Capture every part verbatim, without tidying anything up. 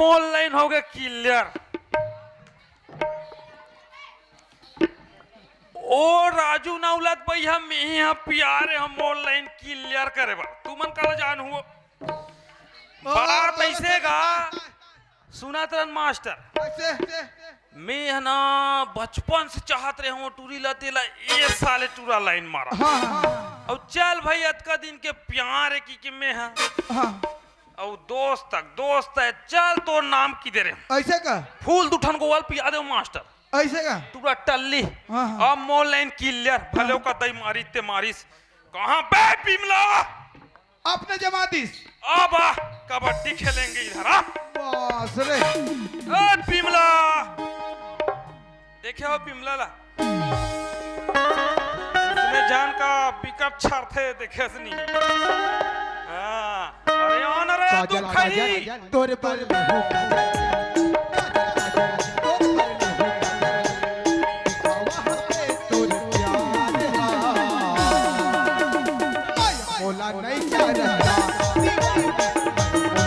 More line होगे clear। ओ राजू नौलत भैया, मेंही ह पियारे हंव मोर लाइन clear करे बर। तुमन काला जानहू? बात अइसे गा, सुनत रहन मास्टर। कइसे? में ह ना बचपन से चाहत रहे हंव टूरी ला, तेला ए साले टूरा लाइन मारा। हाँ, हाँ, हाँ। अउ चल भाई, अतका दिन के प्यार हे कि, कि में ह। हाँ। अउ दोस्त तक, दोस्त हे, चल तोर नाम कि दे रहे हंव। अइसे का? फूल दू ठन गोवाल पिया देव मास्टर। अइसे का? टूरा टल्ली। हाँ, हाँ। अब मोर लाइन clear, भले हाँ। ओकर दई मारिस ते मारिस। कहाँ बे बिमला? अपने जमा दिस। अब आ, कबड्डी खेलेंगे इधर, आ। बास रे। ए, बिमला। देखे हो बिमला ला? उसने जान का पिकअप छाड़थे, देखे से नहीं। हाँ। अरे, आन रे, काजल, तू खई। काजल, तोरे बाल में हो काजल। काजल, काजल, तोरे बाल में हो काजल। दिखावा हमके तोरे प्यार ला। मोला नहीं चाहता दीवानी, मोला नहीं चाहता।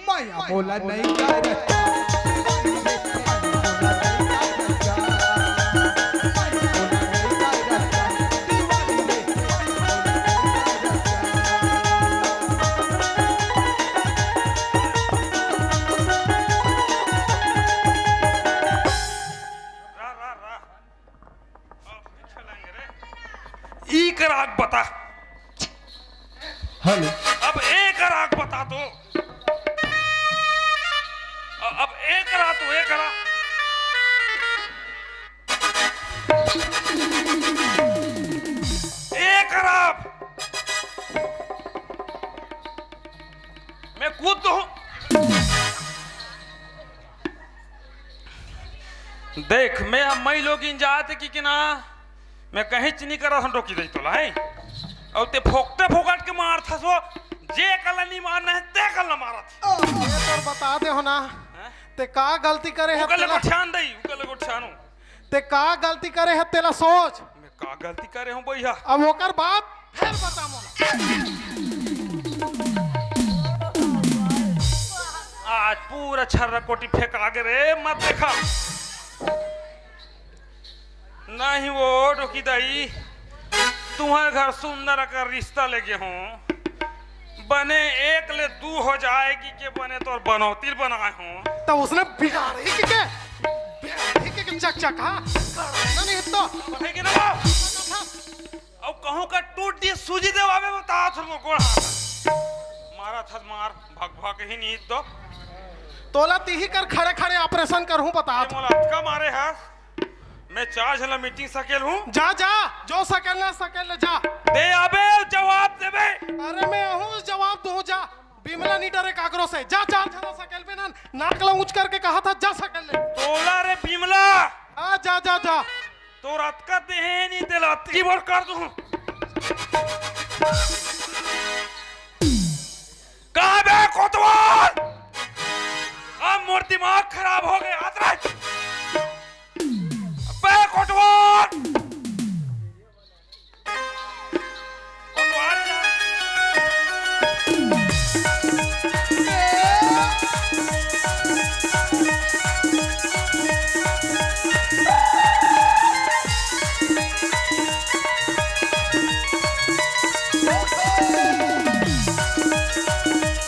माया मोला नहीं करता। ई कर आग बता। हेलो। अब ए कर आग बता तो। अ-, अब ए करा तो, ए करा। ए करा। मैं कूद तो हूँ। देख, मैं अब मई लोगिन जात कि, कि ना, मैं कहीं च नहीं करा, हम रोकी दई तोला, हैं? अउ ते फोकटे फोकट के मारथस वो, जे कल नहीं मारना है, ते कल ना मारत। ये तोर बता दे हो ना, हैं? ते का गलती करे है उकल तेला? गोठियान दई, उकल गोठियानो। ते का गलती करे है तेला सोच। मैं का गलती करे हूँ भैया? अब ओकर बाद फिर बता मोला। आज पूरा छर्रा कोटी फेंका गे रे, मत देखा। नहीं वो डोकी दाई, तुम्हर घर सुंदर अकन रिश्ता लेगे हों, बने एक ले दू हो जाय कहिके बने तोर बनौती ल बनाय हों। त उसने बिगाड़ही कहिके, बिगाड़ही कहिके चकचक, हाँ? करना नहीं तो। है कि ना वो? अउ कहूँ का टूट दिस सूजी देवाबे, बता थोड़ा गोड़ हाथ। मारा था मार, भग भग ही नहीं तो। तोला तिही कर खड़े खड़े operation करहूँ, बता ये थोड़ा। मोला अतका मारे हस। मैं चार झन ला meeting सकेल हूँ। जा, जा, जो सकेल ना सकेल ले जा। दे अबे, जवाब देबे। अरे मैं आहूँ जवाब दूँ, जा। बिमला नहीं डरे काकरो से। जा, चार झन ला सकेल बे ना, नाक ला ऊंच करके कहा था, जा सकेल ले। तोला रे बिमला। आ, जा, जा, जा। तोर अतका देहे नहीं, तेला अतकी बोर कर दूँ। कहाँ बे कोतवाल? अब मोर दिमाग खराब हो गया, हाथ रख। अबे कोटवार! कोटवार!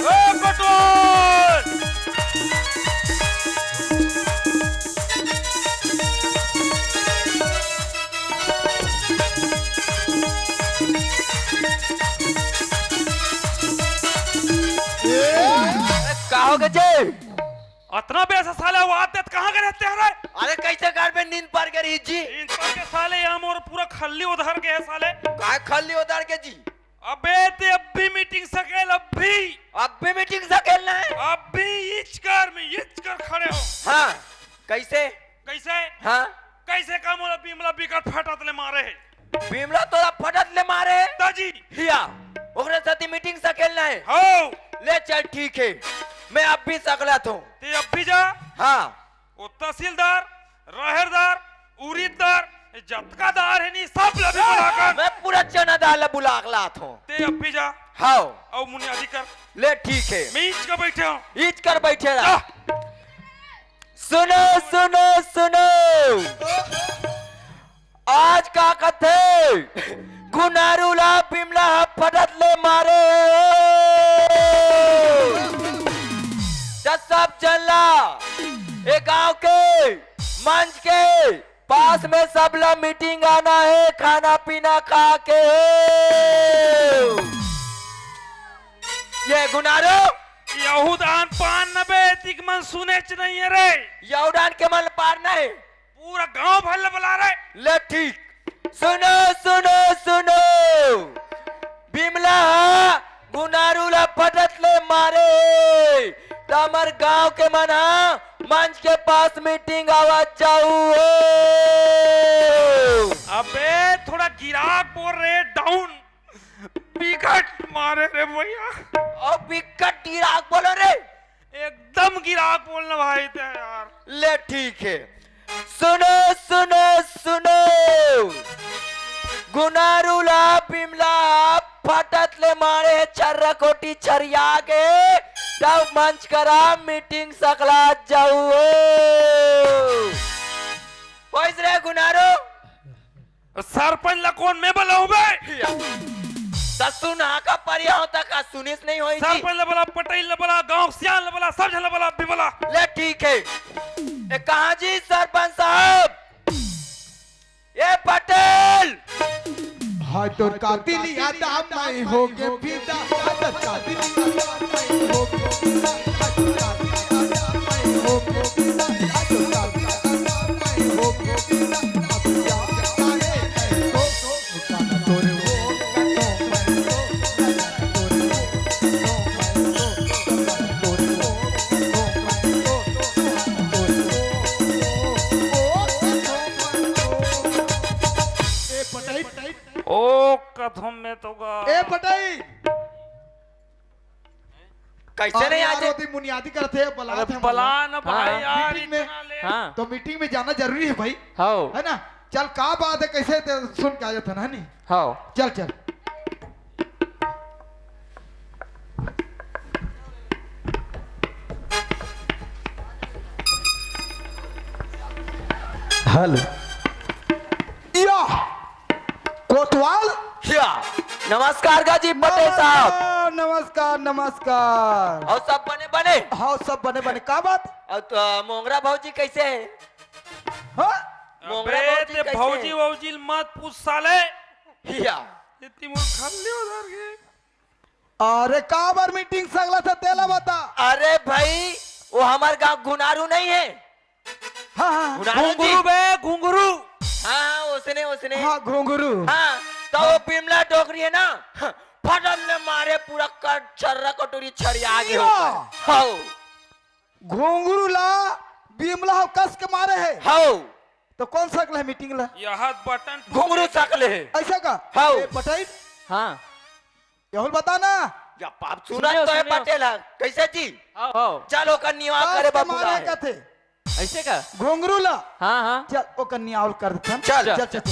ए कोटवार! का हो गे जी? अतना बेस साले आवाज देत कहाँ गे रहते हरे? अरे कइसे घर में नींद पर गे रही जी? नींद पर के साले, यहाँ मोर पूरा खल्ली उधर के है साले। काय खल्ली उधर के जी? अबे ते अभी meeting सकेल, अभी। अभी meeting सकेल ना है? अभी इचकर में इचकर खड़े हो। हाँ, कइसे? कइसे? हाँ। कइसे का मोला बिमला बिकट फटत ले मारे हे? बिमला तोला फटत ले मारे हे? त जी। हिया, ओकरे साथी मीटिंग सकेलना हे। हव। ले चल, ठीक हे, मैं अब भी सकलात हंव। ते अब भी जा। हाँ। वो तहसीलदार, राहेरदार, उरीददार, जतका दार हे नी, सब ला भी बुला कर। मैं पूरा चना दार ला बुला के लात हंव। ते अब भी जा। हव। अउ मुनियादी कर। ले ठीक हे। मैं ईच कर बइठे हंव। ईच कर बइठे रह। जा। सुनो, सुनो, सुनो। आज का कथे, गुनारू ला बिमला ह फटत ले मारे। त सब झन ला ए गांव के मंच के पास में सब ला मीटिंग आना हे, खाना पीना खा के। ये गुनारू। यहूदान पान नबे, तिक मन सुनेच नहीं हे रे। यहूदान के मन पार नहीं। पूरा गांव भर ले बुला रे। ले ठीक। सुनो, सुनो, सुनो। बिमला हा गुनारू ला फटत ले मारे। त हमर गांव के मन हा मंच के पास मीटिंग आवत जाऊ हो। अबे थोड़ा गिराक बोल रे, डाउन। बिकट मारे रे भैया। अउ बिकट गिराक बोलो रे। एकदम गिराक बोलना भाई ते यार। ले ठीक हे। सुनो, सुनो, सुनो। गुनारू ला बिमला फटत ले मारे हे छर्रा कोटी छरिया के। तब मंच करा मीटिंग सकलात जाऊ हो। पैस रे गुनारू। सरपंच ला कोन मैं बलाऊं बे? त सुन, हाका परिया होता का सुनिस नहीं होई जी? सरपंच ला बला, पटेल ला बला, गांव सियान ला बला, सब झन ला बला, भी बला। ले ठीक हे। ए, कहाँ जी सरपंच साहब? ए पटेल! हाय तोर कातिल याद आ मैं होके फिदा, हाय तोर कातिल याद आ मैं होके फिदा, हाय तोर कातिल याद आ मैं होके फिदा, हाय तोर कातिल याद आ मैं होके फिदा। ए पटाई। ओ कथम में तो गा। ए पटाई। कैसे अरे नहीं यार, आज? ओती मुनियादी करथे, बलात अरे हे बला हमला। ना भाई हाँ। यार, मीटिंग में। इतना लेट। हाँ। तो मीटिंग में जाना जरूरी हे भाई। हाँ। है ना? चल, का बात हे, कैसे ते सुन के आ जाता ना, नहीं? हाँ। चल, चल। हेलो। या। कोतवाल? या, नमस्कार गा जी पटेल साहब। नमस्कार, नमस्कार, नमस्कार। अउ सब बने बने? हाँ, सब बने बने। का बात? अउ तो, मोंगरा भौजी कैसे हे? हाँ? मोंगरा अबे, भौजी ते कैसे भौजी हे? वौजी ल मत पूछ साले। या। ये तिमोर खल्ली उधर के। अरे, काबर मीटिंग सगला से तेला बता। अरे भाई, वो हमर गांव घुनारू नहीं हे? हाँ, हाँ। घुनारू जी। घुंगरू बे, घुंगरू। हाँ, हाँ, ओसने, ओसने। हाँ, घुंगरू। हाँ, तो वो बिमला डोकरी हे ना, फटन ने मारे पूरा कट-, छर्रा कटोरी छरिया गे हो। हाँ। घुंगरू ला बिमला हो कस के मारे हे। हाँ। तो कौन सकले हे मीटिंग ला? यह बटन घुंगरू सकले हे। ऐसा का? हाँ। ए, बटाई? हाँ। यहुल बता ना। या पाप सुनत सुनियो, तो हे सुनियो। पटेल हा। कैसे जी? आओ, आओ। चल ओकर निवा करे बा बुलाए हे। कथे। ऐसे का? घुंगरू ला। हाँ, हाँ। चल ओकर निवा कर देथन। चल। चल, चल, चल।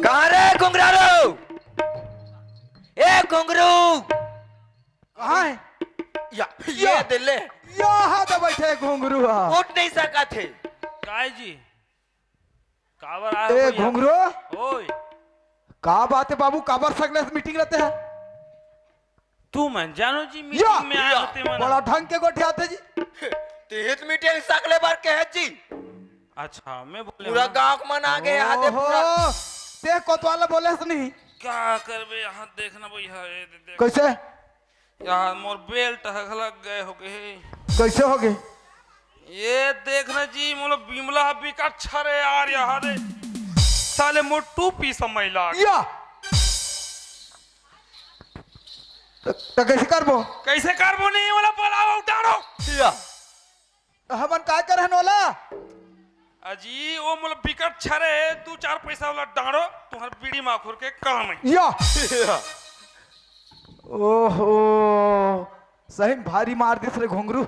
कहाँ रे घुंगरारू? ए घुंगरू। कहाँ हे? या, या। ये दे ले। यहाँ तो बैठे घुंगरू हा। उठ नहीं सकत हे। काय जी? काबर आए हो ए, भैया? घुंगरू? ओए। का बात हे बाबू, काबर सगले मीटिंग रहिथे? तू मन जानो जी, या, मीटिंग में आए या। होते मन। बड़ा ढंग के गोठियाथे जी। तेहित मीटिंग सगले बार कहे जी। अच्छा, मैं बोले पूरा हूँ। गांव के मन आगे, आते पूरा। ओहो, ते कोतवाल बोले हस नहीं? क्या करबे, यहाँ देखना भैया, ये दे-, देख। कैसे? यार, मोर बेल्ट ह घलक गए होगे। कैसे होगे? ये देखना जी, मोला बिमला बिकट छरे यार, यहाँ दे। साले मोर टूपी समय लाग। या। त, त कैसे करबो? कैसे करबो नहीं, मोला बलाओ, उतारो। या। त हमन काय करहन ओला? अजी, वो मोला बिकट छरे, दू चार पैसा वाला डांड़ो, तुहर बीड़ी माखुर के काम है। या। ओहो, सही में भारी मार दिस रे घुंगरू।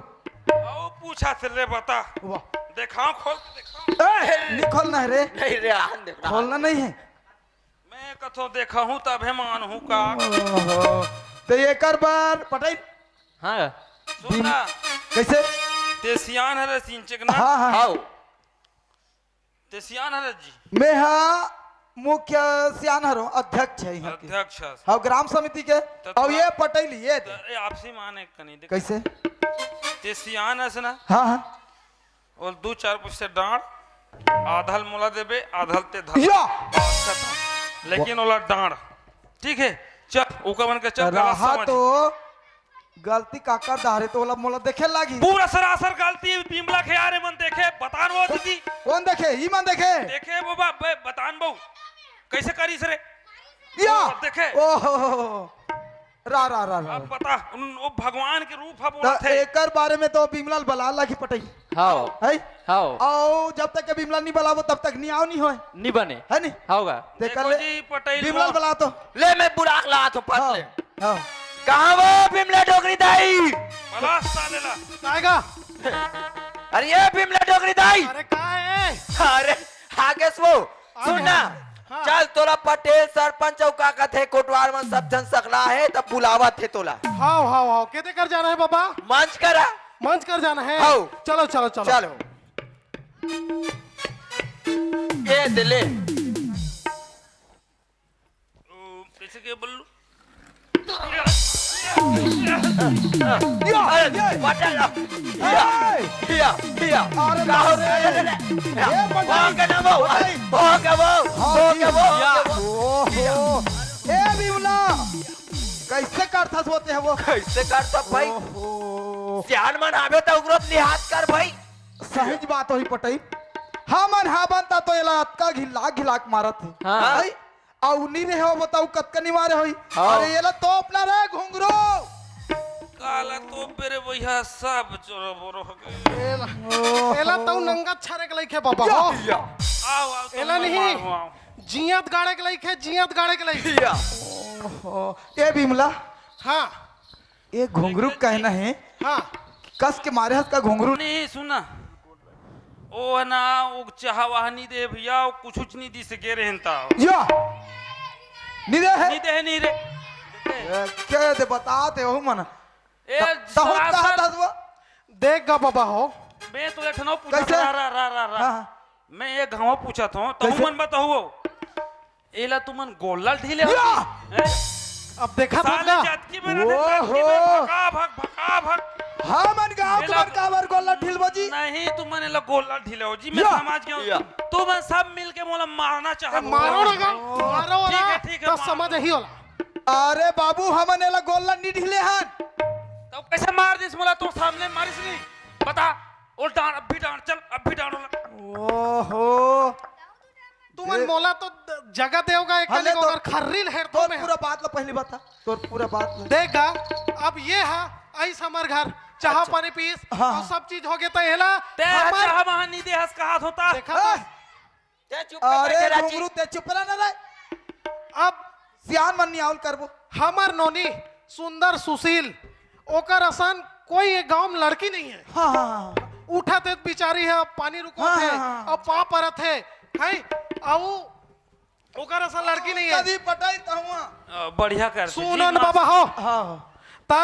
आओ पूछा से रे, बता। वाह। देखाओ, खोल के देखाओ। ए, नहीं खोलना है रे। नहीं रे, आन दे, ना। खोलना नहीं है। मैं कथो देखा हूँ तभे मान हूँ का। ओहो, तो एकर बर पटई। हाँ। सुन ना। कैसे? ते सियान हरे सिंचक ना। हाँ, हाँ। हाउ। ते सियान हरे जी। मैं हा मुख्य सियान हरो, अध्यक्ष है यहाँ के। अध्यक्ष हस। हाँ, ग्राम समिति के। तो अब तोला ये पटैली, ये दे। तो, ए, आपसी माने कनी दे। कैसे? ते सियान हस ना। हाँ, हाँ। और दू चार पैसे डांड़, आधल मोला देबे, आधल ते धर। या! बस खत्म। लेकिन ओला डांड़, ठीक है? चल, ओकर मन के चल, गलत रहा समझ। तो गलती काकर डारे तो ओला मोला देखे लागी। पूरा सरासर गलती बिमला के यारे मन देखे, बतान वो दीदी। कौन देखे? ई मन देखे? देखे वो बा-, बे-, बतान बहू। कैसे करिस रे? या! ओ, देखे? ओहो। रा, रा, रा, रा। अब बता, उन, वो भगवान के रूप ह त बोलत हे। एकर बारे में तो बिमला ल बला लागी पटई। हाव। है? हाव। आओ, जब तक के बिमला नहीं बलाबो, तब तक नहीं आओ नहीं होय। नहीं बने। है नहीं? हाव गा। ते देखो कर ले। जी, पटई बिमला ल बला तो। ले, मैं बुला के लात हूँ, पट हाँ, ले। हाँ। कहाँ वो बिमला डोकरी दाई? बला साले ला। आएगा। अरे ये बिमला डोकरी दाई। अरे कहाँ है? अरे आगे से वो। सुन ना, हाँ। चल, तोला पटेल, सरपंच अउ का कथे, कोटवार मन सब झन सकला हे, तब बुलावत हे तोला। हाव, हाव, हाव। केते कर जाना है बाबा? मंच करा। मंच कर जाना है? हाव। चलो, चलो, चलो। चलो। ये दे ले। ओ, कैसे के बल्लू? या, अरे, या। बचा लो। या, ए! या, या। अरे का हो बाप रे। रे? ए, बचा। हो के ना वो, हो के वो, हाँ, हो के वो, या। हो के वो। ओहो। ए, बिमला, कैसे करथस होते हैं वो? कैसे करथस भाई? ओहो। सियान मन आवे त उगरो लिहाज कर भाई। सही बात होही पटई। हमन हाबन ता तो एला अतका घिला घिला के मारत हे। हाँ। भाई, अउ नी रहे हो, बताओ कतका निवारे होई। हाँ। अरे, एला तोपना रे घुंगरू। काला तोपे रे भैया, सब चोरो बोरो हो गए। एला, ओहो। एला तउ नंगा छरे के लइके बाबा, या, हो। या। आओ, आओ, एला तुम नहीं। मारो, आओ। जियत गाड़े के लइके, जियत गाड़े के लइके। या। ओहो। ए बिमला। हाँ। ए घुंगरू कहना है। हाँ। कस के मारे हस का घुंगरू? नहीं, सुना। ओ ना, ओ चाहा वाहा नी दे भैया, ओ कुछ नी दिस गे रहन ता। या। नी दे है? नी दे है, नी रे। ए, के दे बतात हे ओहू मन? ए, त-, तहु सरासर कहा था वो? देख गा बाबा हो। बे तो लेठनो पूछा कैसे? रा, रा, रा, रा, रा। हाँ, हाँ। मैं एक घाव पूछत हूँ, तहु कैसे? मन बताओ। एला तुमन गोल्ला ढीले हो या! कि? हैं? अब देखा तो साले ना। जतकी मेहनत हे, ओहो! ततकी में भका भक, भका भक। हमन गाँव के एला मन काबर गोल्ला ढीलबो जी? नहीं, तुमन एला गोल्ला ढीले हो जी, मैं या! समझ गया हूँ। या! तुमन सब मिल के मोला मारना चाहत हो। मारो ना गा, ओहो! मारो ठीक ना। है, ठीक है, तब मारो। समझ ही होला। अरे बाबू, हमन एला गोल्ला नी ढीले हन। तब कैसे मार दिस मोला? तोर सामने मारिस नी? बता, ओ डांड़, अभी डांड़, चल, अभी डांड़ ओला। ओहो। तुमन ए- मोला तो द-, जगह देवगा एक हले कनी तो ओकर खर्री ल हेर तोर तो मैं। पूरा बात ला पहली बता, तोर पूरा बात ला। देख गा, अब ये हा, अइस हमर घर, चाहा अच्छा। पानी पीस, हाँ, अउ हाँ। सब चीज हो गे त एला ते हमर चाहा वहाँ नी दे हस कहात होता। देखा ए! तो? ते चुप कर अरे बैठे राजी। घुंगरू, ते चुप रह ना रे। अब सियान मन नियावल करबो। हमर नोनी सुंदर सुशील, ओकर असन कोई ये गांव में लड़की नहीं है। हाँ, हाँ, हाँ। उठत हे बिचारी है, पानी रुको हाँ, थे, हाँ, हाँ। अब पाँव परत हे, हैं? अउ ओकर असन लड़की नहीं है। कदी पटाई तहुआ। अ, बढ़िया कर सुनो न बाबा हो। हाँ, हाँ। ता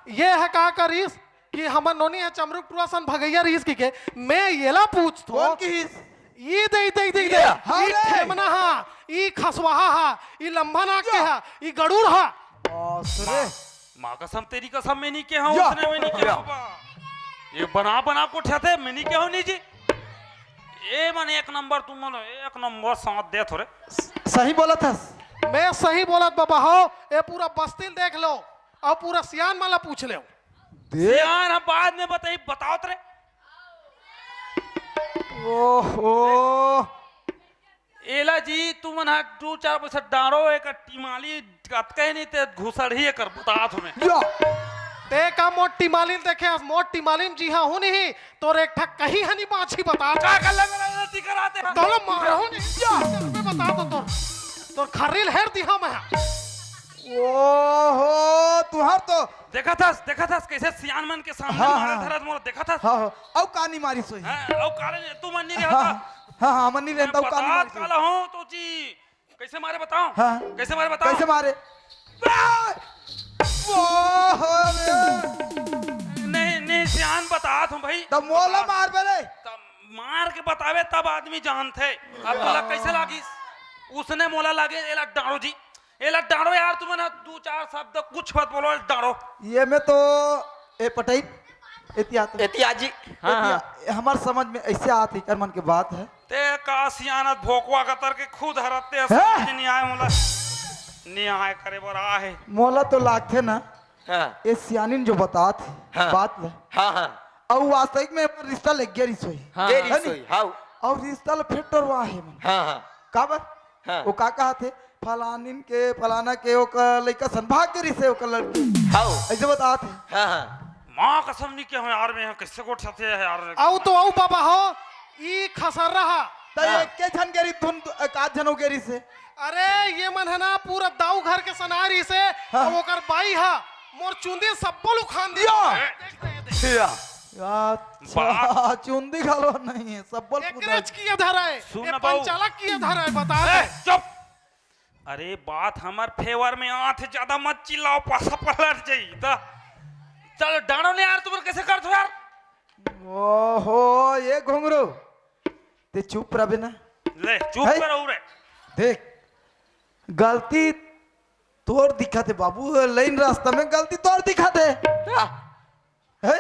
ये है का करिस कि हमर नोनी है चमरुक टुरा सन भगैया रहिस की के, मैं येला पूछथो। कौन किहिस? ई दे, ई दे, ई दे, ई दे। ये, हाँ ई रे। ठेमना हा, ई खसवाहा हा, ई लंबा नाक के या। हा, ई गड़ूर हा। बास रे। माँ कसम, तेरी कसम, मैं नहीं कहा हूँ, या। उसने मैं नहीं कहा या। हूँ बा। ये बना, बना को ठेते, मैं नहीं कहा हूँ, नहीं जी। ए मन एक नंबर, तुम मन एक नंबर साथ दे थोड़े। सही बोलत हस। मैं सही बोलत बाबा हो, ये पूरा बस्ती ल देख लो, अउ पूरा सियान मन ला पूछ लो। दे। सियान हम बाद में बताई, बताओ तरे। ओहो। एला जी, तुमन हा दू चार पैसा डारो, एक टिमाली कतका ही नहीं ते घुसड़ ही एकर बतात हमें। या। ते का मोर टिमालिन देखे हस? मोर टिमालिन जी हाँ हूँ नहीं, तोर एक ठक कहीं हनी बाछी बता। का कर लग रहा है, गलती कराते हैं। तोलो मारो नहीं, या। मैं बता तो तोर, तोर खर्री ल हेर दिहा मैं। ओहो, तुहर तो देखा थस, देखा थस, कैसे सियान मन के सामने हाँ, मारा हाँ। धरत मोर, देखा थस? हाँ, हाँ। अउ का नहीं मारी सोई? हाँ, अउ का ले, तू मन नहीं हाँ, रहता। हाँ, हाँ, मन नहीं मैं रहता, अउ का नहीं बता मारी सोई? काला हूँ तो जी, कैसे मारे बताओ? हाँ। कैसे मारे बताओ? कैसे मारे? आ! ओहो रे! नहीं, नहीं, सियान बतात हूँ भाई। तब मोला बतात। मार बे रे। तब मार के बतावे तब आदमी जानथे। अब तोला कैसे लागिस? उसने मोला लागे, एला डांड़ो जी। एला डांड़ो यार, तुमन ह दू चार शब्द कुछ मत बोलो, डांड़ो। ये में तो ए पटई, एतिया तो। एतिया जी। हाँ, एतिया, हाँ। हमार समझ में ऐसे आत ही कर मन के बात है। ते का सियानत भोकवा कतर के खुद हरते हैं, हैं? समझ नहीं आए मोला। न्याय करे बर आहे। मोला तो लागथे ना, हाँ। ये सियानिन जो बतात हे, हाँ। बात ल। हाँ, हाँ। अउ वास्तविक में रिश्ता लग गया रिसोई। हाँ। दे है नी? रिसोई, हाँ। अउ रिश्ता ल फिर टोरवा हे मन। हाँ, हाँ। काबर? हाँ। वो का कहत हे? फलानिन के, फलाना के, ओकर लइका सन भाग गे रिसे, ओकर लड़की। हाँ। ऐसे बतात हे। हाँ, हाँ। माँ कसम नहीं के हो यार, मैं यहाँ कैसे गोठ सकते हैं यार। अउ तो अउ बाबा हो, ई खसर रहा। त हाँ। एक के झन गे रिस, धुन, एक आध झन हो गे रिसे। अरे, ये मन है ना, पूरा दाऊ घर के सना रिसे, हाँ। अउ ओकर बाई हा, मोर चुंदी सब्बो ल उखान दिया। या। देख, देख, देख। या। अच्छा, बात चुंदी घलो नहीं है, सब्बो ल एकरे कुदाल। च किए धरा है, सुन ए ना बाऊ। पंचालक किए धरा है, बता ए, दे। चुप। अरे, बात हमर फेवर में आत हे, ज्यादा मत चिल्लाओ, पासा पलट जाई। त चल, डांड़ो ने यार, तुमन कैसे करत हो यार? ओहो, ये घुंगरू, ते चुप रह बे ना। ले, चुप है? कर रहू रे। देख, गलती तोर दिखत हे बाबू, लाइन रास्ता में गलती तोर दिखत हे। हाँ। है?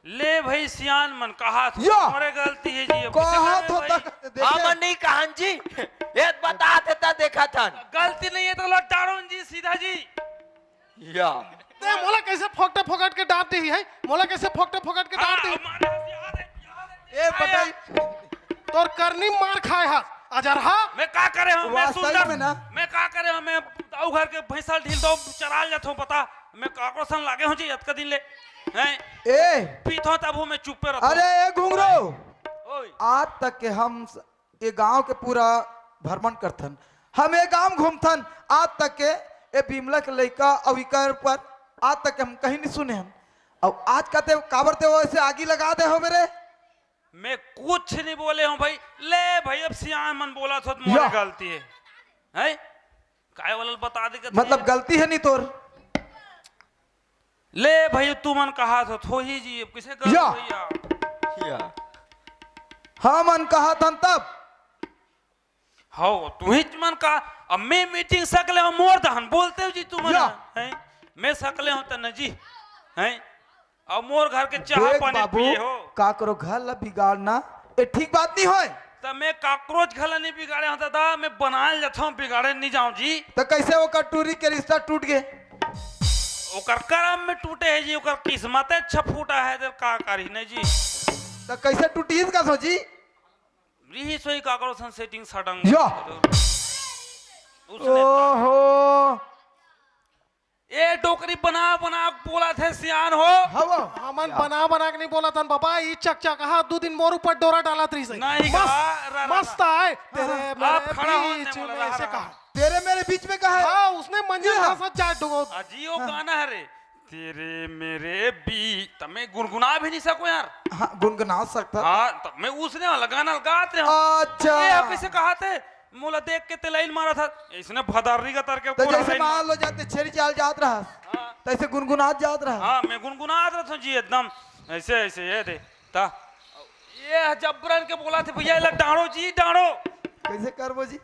ले भाई सियान मन, कहा थो या। मोरे गलती है जी, अब कहा कैसे थो करे तक भाई? देखे। हम नहीं कहन जी, ये बता देता देखा था। गलती नहीं है तो लौटारो जी सीधा जी। या। ते मोला कैसे फोकटे फोकट के डांट दिही है? मोला कैसे फोकटे फोकट के डांट हाँ, दिही? मारे याद है, याद है। ए, बताई। तोर करनी मार खाए हा, अजरहा। मैं का करे हूँ, मैं वास्तव सुंदर। में ना। मैं का करे हूँ, मैं दाऊ घर के भैंसा ढील दो चराल जात हूँ, पता। मैं काकरो सन लागे हूँ जी, अतका दिन ले। हैं? ए। पीत हूँ तब हूँ मैं चुप्पे रहता हूँ। अरे, ए घुंगरू। ओए। आज तक के हम स-, ये गांव के पूरा भ्रमण करथन। हम ये गांव घूमथन, आज तक के ये बिमला के लइका अउ इकर पर आज तक के हम कहीं नहीं सुने हन। अउ आज का ते काबर ते वो ऐसे आगी लगा दे हो मेरे? मैं कुछ नहीं बोले हूँ भाई। ले भाई, अब सियान मन बोला थो तो मोरे या। गलती है। हैं? काय वाला बता दे के मतलब थे? गलती है नहीं तोर? ले भाई, तुमन कहा थो, थोही जी, अब किसे गलत या। भैया? या। हमन कहा थन तब। हो, तुही मन का, अब मैं मीटिंग सकले हो, मोर दहन बोलते हो जी तुमन, या। हैं? मैं सकले हो त न जी, हैं? अब मोर घर के चाह देख पानी बाबू, पिए हो। काकरो घर ला बिगाड़ना, ये ठीक बात नहीं होय। त मैं काकरोच घर ला नहीं बिगाड़े हो दादा, मैं बनाए ल जाथों, बिगाड़े नहीं जाऊं जी। त कैसे ओकर टूरी के रिश्ता टूट गे? ओकर करम में टूटे है जी, ओकर किस्मत अच्छा फूटा है, तो का करी नहीं जी। त कैसे टूटी इसका सो जी? रिही सोई काकरो सन सेटिंग सडंग। या। उसने ओहो। ए डोकरी बना बना के बोला थे सियान हो। हवा। हमन या। बना बना के नहीं बोला थन बाबा, ई चकचक हा दू दिन मोर ऊपर डोरा डालत रही से। नहीं मस्त, गा, रा, रा, मस्त रा। आए। तेरे आप मेरे खड़ा हो, बीच नहीं बोला, में रा, से रा। कहा। तेरे मेरे बीच में कहा है? हाँ, उसने मंजन जी हाँ। का साथ जा डुबो। अजी, वो हाँ। गाना है रे, तेरे मेरे बीच, तब मैं गुनगुना भी नहीं सकूं यार। हाँ, गुनगुना सकता। हाँ, तब मैं उसने वाला गाना गात रहे हूँ। अच्छा। ये आप कैसे कहा थे? मोला देख के ते लाइन मारा था, इसने भदारी का तर के तो पूरा जैसे लाइन मान लो जाते छेरी चाल जात रहा, हाँ। तो ऐसे गुनगुनात जात रहा। हाँ, मैं गुनगुनात रहा था जी एकदम, ऐसे, ऐसे, ये दे, ता। ये जबरन के बोला थे, "भैया, एला डांड़ो जी, डांड़ो।" कैसे करबो जी?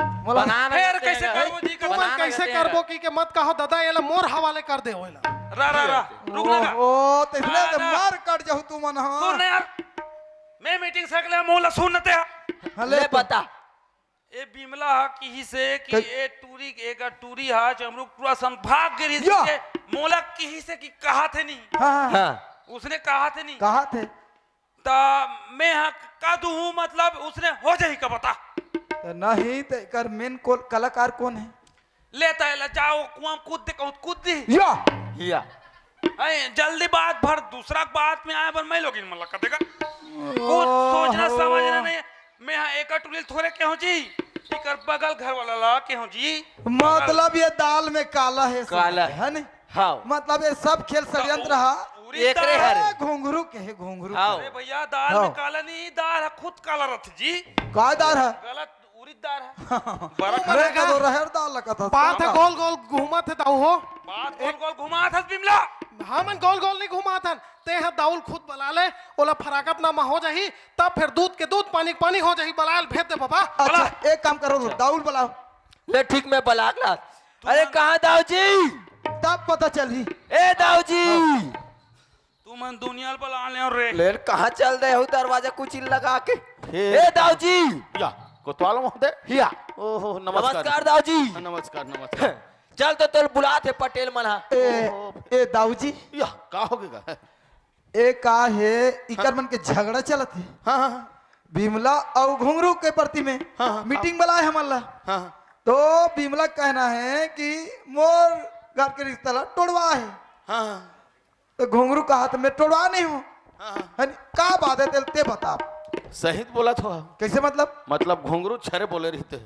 बोला। बना ना फिर देते कैसे हैं। करबो जी? तुमन बनाना कैसे देते हैं। करबो कि के मत कहो दादा, एला मोर हवाले कर दे, ओला। रा, रा, रा, रुक ना। ओ, ओ, तो इसने ना, तो ना। मार काट जाहू तुमन, हाँ। सुन ना यार, मैं मीटिंग सकले मोला सुन न ते। हाँ, ले ले तो। बता। ए बिमला हा किही से कि कै- ए टूरी, एक टूरी हा चमरुक टूरा सन भाग गे रिहिस या। के मोला किही से कि कहा थे नहीं। हाँ, हाँ। हाँ। उसने कहा थे नहीं। कहा थे। त मैं हा का दूहूं, मतलब उसने हो जाही का बता। त नहीं त एकर मेन को-, कलाकार कौन है? ले त एला जाओ कुआं कूद दे कहूं त कूद दी। या। या। अरे, जल्दी बात भर, दूसरा बात में आए बर मैं लोगिन मन ला कतेका कुछ सोचना समझना नहीं। मैं हा एकर टुरी ल थोरे केहूं जी, एकर बगल घर वाला ला केहूं जी। मतलब ये दाल में काला है, काला समझ है। है नी? हाँ। मतलब ये सब खेल षड्यंत्र हा। उरी एकरे दाल हरे। है, घुंघरू के है, घुंघरू हाँ। के। अरे भैया, दाल हाँ। में काला नहीं, दाल हा खुद काला रथे जी। का दाल हा? गलत, उरीद दाल हा। बड़ा मैं का दो रहर दाल लगा था। बात हा गोल गोल घूमत हे दाऊ हो। बात गोल गोल घुमात हस बिमला। हमन गोल गोल नहीं घुमात हन। तें हा दाऊ ल खुद बला ले, ओला फराकत नामा हो जाही, तब फिर दूध के दूध, पानी के पानी हो जाही। बला ले भेज दे बाबा। अच्छा, एक काम करो, दाऊ ल बलाओ। ले ठीक, मैं बला के लात। अरे कहाँ दाऊ जी? तब पता चलही। ए दाऊ जी। तुमन दुनिया ल बला ले रे। ले कहाँ चल दे हो दरवाजा कुची लगा के? हे। ए दाऊ जी। या, कोतवाल महोदय। या। ओहो, नमस्कार। नमस्कार दाऊ जी। नमस्कार, नमस्कार। चल तो तोल बुलात हे पटेल मन हा। ए, ओहो। ए दाऊ जी। या, का हो गे गा? ए का हे, इकर हाँ। मन के झगड़ा चलत हे। हाँ, हाँ, हाँ। बिमला अउ घुंघरू के प्रति में हाँ, हाँ, मीटिंग हाँ। बलाए हमन ला। हाँ, हाँ। तो बिमला कहना है कि मोर घर के रिश्ता ला टोड़वा हे। हाँ, हाँ। तो घुंघरू कहा तो मैं टोड़वा नहीं हूँ। हाँ, हाँ। है नी? का बात है तेल ते बता। सही तो बोला थो। कैसे मतलब? मतलब घुंघरू छरे बोले रहिथे।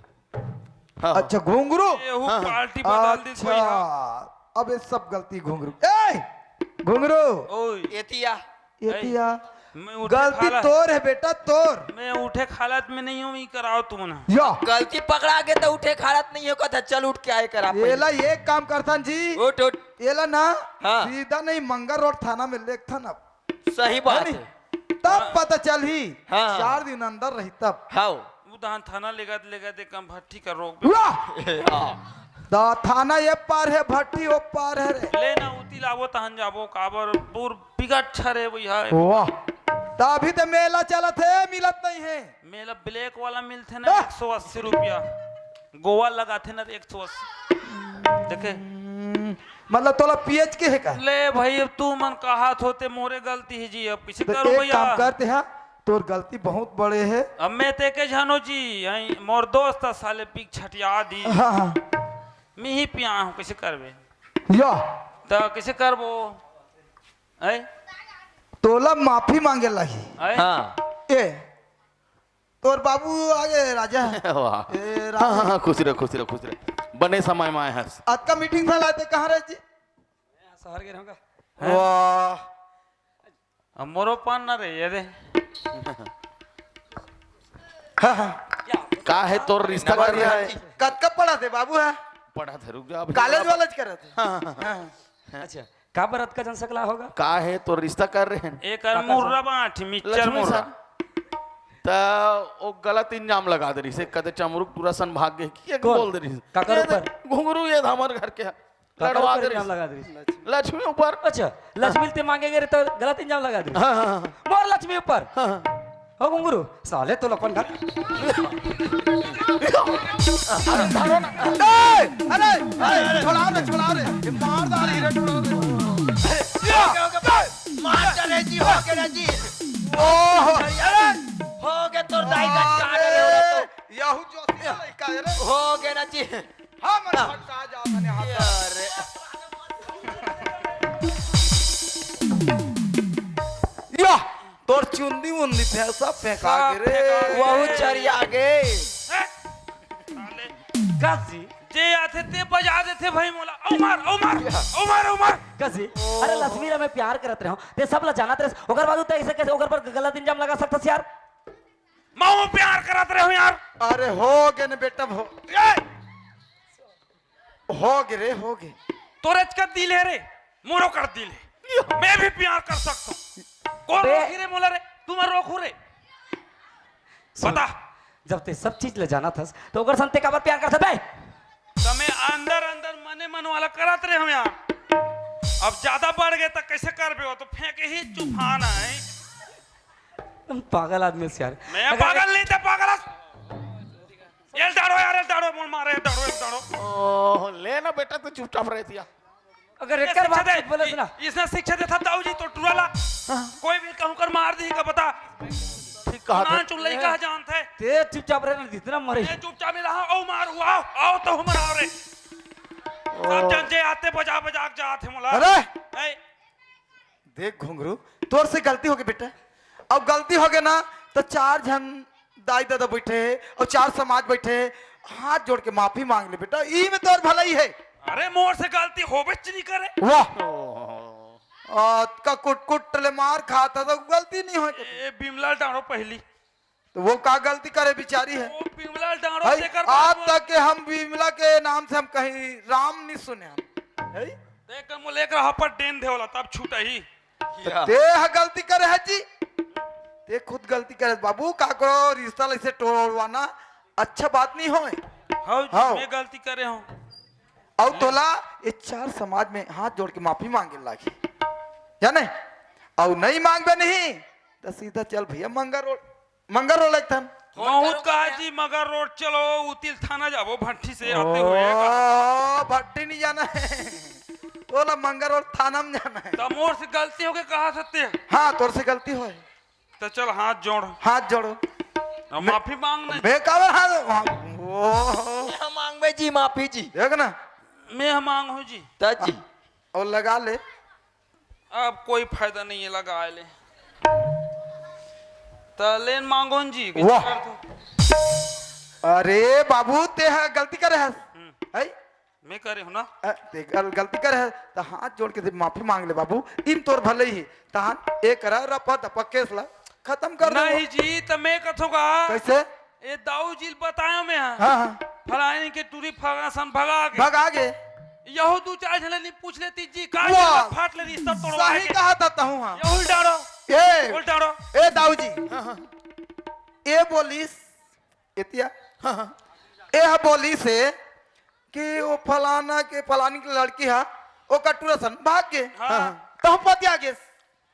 हाँ, हाँ। अच्छा, घुंघरू? एहू हाँ, हाँ। पार्टी बदल दी अच्छा, कोई, हाँ। अब ये सब गलती घुंघरू। ए! घुंघरू! ओए। एतिया। एतिया। मैं उठे गलती खाला-, तोर है बेटा, तोर। मैं उठे खालत में नहीं हूँ, ई कराओ तुमन। या। गलती पकड़ा के तो उठे खालत नहीं हो, कहता चल उठ के आए करा पहले। एला एक काम करथन जी। उठ, उठ। एला ना, हाँ। सीधा नहीं मंगल रोड थाना में लेगथन अब। सही बात है नी? है। तब हाँ। पता चलही। हाँ। चार दिन अंदर रही तब। हाँ। उ तहन थाना लेगत लेगत एक कम भट्टी कर रोक बे। वाह! हाँ। दा थाना ये पार है, भट्टी ओ पार है रे। ले ना उती लाबो तहन जाबो, काबर पूर बिगट छरे भैया। वाह। तभी तो मेला चलत है, मिलत नहीं है। मेला ब्लैक वाला मिलथे ना, हाँ। एक सौ अस्सी रुपया। गोवा लगाथे ना एक सौ अस्सी। देखे? हम्म, मतलब तोला पियच के हे का? ले भाई, अब तू मन कहात होते मोरे गलती है जी, अब किसे तो करो एक भैया? काम करते हैं, तोर गलती बहुत बड़े है। अब मैं ते के जानो जी, आई मोर दोस्त था साले पीक छटिया दी। हाँ, हाँ। मैं ही पिया हूँ, किसे करबे? या। तो किसे करबो? ऐ? तोला माफी मांगे लागी। ऐ? हाँ। ए, तोर बाबू आगे राजा। वाह। ए, राजा। हाँ, हाँ, हाँ, खुश रह, खुश रह, खुश रह। बने समय में आए हस। अतका मीटिंग था लाते कहाँ रहे जी? शहर के रहूँगा। वाह। अब मोरो पान ना रे, ये दे। हाँ, हाँ। का है तोर रिश्ता कर बढ़िया रहा है। है? कतका पढ़ा थे बाबू, हाँ? पढ़ा थे, रुक जा, अभी कॉलेज जरा वालेज करत हे? हाँ, हाँ, हाँ। हाँ। अच्छा, का बर अतका जन सकला होगा? का है तोर रिश्ता कर रहे हैं? एक अर काका मुर्रा सा। बाँट, मिक्सचर लक्ष्मी मुर्रा। सा। त ओ गलत इंजाम लगा दे रही से, कदे चमरुक टूरा सन भाग गए, कि एक कौन? बोल दे रही से। काकर ये ऊपर? घुंघरू ये था हमारे घर के। काकर लड़वा ऊपर दे इल्जाम रही। लगा दे रही। लक्ष्मी ऊपर। अच्छा, लक्ष्मी ते मांगे गए तो गलत इल्जाम लगा दे रही। हाँ, हाँ, हाँ। मोर लक्ष्मी ऊपर। हाँ, हाँ। हो घुंघरू, साले तो अपन घर। अरे, धरो ना। ए, अरे, अरे, छोड़ा रे, छोड़ा रे। ये मार डाल रही रे, छोड़ा रे। ओके, ओके, बस। मार डाले जी, हो गया ना जी। ओहो। अरे, हो गया तोर दाई का काट रे, हो गया तो। यहू जो लड़का है रे। हो गया ना जी। हाँ, मन भटका जा, मने हाथ। अरे। या, तोर चुंदी उंदी फेंक, सब फेंका सब गे रे। फेंका गे। वहू झरिया गे। ए, साले। काजी। जे आथे ते बजा देथे भाई मोला। ओ मार, ओ मार, या। ओ मार, ओ मार। काजी। अरे लक्ष्मी ला मैं प्यार करत रहे हूँ। ते सब ला जानत रहे। ओकर बाद ते ऐसे कैसे ओकर पर गलत इल्जाम लगा सकता यार? मैं वो प्यार करत रहे हूँ यार। अरे हो गए न बेटा, हो। ए! हो गए रे, हो गए। तोरे का दिल है रे, मोरो कर दिल है। मैं भी प्यार कर सकता हूँ। कौन बे- रोकी रे मोला रे? तुम रोको रे। सुन, बता। जब ते सब चीज ले जाना था, तो ओकर संग ते काबर प्यार करत बे? तो मैं अंदर अंदर मने मन वाला करत रहे हूँ यार। अब ज्यादा बढ़ गए तो कैसे करबे? वो तो फेंके ही तूफान है। तुम पागल आदमी हो यार। मैं अगर पागल नहीं था, पागल हस। एल डाड़ो यार, एल डाड़ो, मोल मारे, एल डाड़ो, एल डाड़ो। ओह, ले ना बेटा, तू चुपचाप रह दिया। अगर ये एकर शिक्षा बात दे, कुछ बोले इ-, ना। इसने शिक्षा देता दाऊ जी तो टुराला। हाँ। कोई भी कहूँ कर मार दी का बता। ठीक कहा ना था। चुन लई कहा जानत है। ते चुपचाप रह ना, जितना मरे। ये चुपचाप नहीं रहा, ओ मार हुआ, आओ तो हम आओ रे। सब ओह। जन जे आते बजा बजा के जाते मोला। अरे। ए, देख घुंघरू, तोर से गलती होगे बेटा। अब गलती होगे ना, त चार झन दाई ददा बइठे हे अउ चार समाज बइठे हे, हाथ जोड़ के माफी मांग ले बेटा, ई में तोर भलाई हे। अरे मोर से गलती होबेच नइ करे। वाह, अतका कुट कुट ले मार खात हस त गलती नइ होय। ए बिमला ल डांड़ो पहिली। त वो का गलती करे बिचारी हे? वो बिमला ल डांड़ो भाई, तेकर बाद आज वो तक के हम बिमला के नाम से हम कहीं राम नइ सुने हन। हैं? तेकर मोला एक राह पर डेन दे वाला तब छूटही। त या। ते ह गलती करे हस जी, ते खुद गलती करे हस बाबू, काकरो रिश्ता ल अइसे तोड़वाना अच्छा बात नइ होय। हव जी, हव। मैं गलती करे हंव। अउ तोला ये चार समाज में हाथ जोड़ के माफी मांगे ल लागही, जाने? अउ नइ मांगबे नहीं त सीधा चल भइया मंगर रोड, मंगर रोड एक ठन। महूं त कहा जी मंगर रोड चलो, उतिल थाना जाबो भट्ठी से आते हुए। ओ, भट्ठी नइ जाना हे, तोला मंगर रोड थाना में जाना हे। त मोर से गलती होगे कहा सत्य। हाँ, तोर से गलती होय। त चल हाथ जोड़। हाथ जोड़ो। अब मैं माफी मांग ना। मैं काबर हाथ, हाथ, ओ। मैं मांगबे जी माफी जी। देख ना। मैं मांगहूं जी। त जी। अउ लगा ले। अब कोई फायदा नइ हे लगाय ले। त लेन मांगोन जी, वाह। कर दो। अरे बाबू, ते ह गलती करे हस। हम्म। हैं? मैं करे हंव ना। अ, ते गल-, गलती करे हस, त हाथ जोड़ के ते माफी मांग ले बाबू, ई में तोर भलई हे। तहान ए करा रफा दफा केस ला खतम कर दे। नहीं जी, त मैं कथों का? कइसे? ए दाऊ जी ल बतायों मैं, हाँ। हाँ, हाँ। फलानी के टूरी फलाना सन भगा गे। भगा गे। यहू दू चार झन ले नइ पूछ लेतिस जी, का वाह। ये फाट ले रिश्ता तोड़वा सही के। कहा था तहूँ, हाँ। यहू ल डांड़ो। ए। बोल डांड़ो। ए दाऊ जी। हाँ, हाँ। ए बोलिस, एतिया। हाँ, हाँ। ए ह बोलिस हे कि वो फलाना के, फलानी के लड़की हा, ओकर टूरा सन भाग गे। हाँ। हाँ, हाँ। तहूँ पतिया गेस।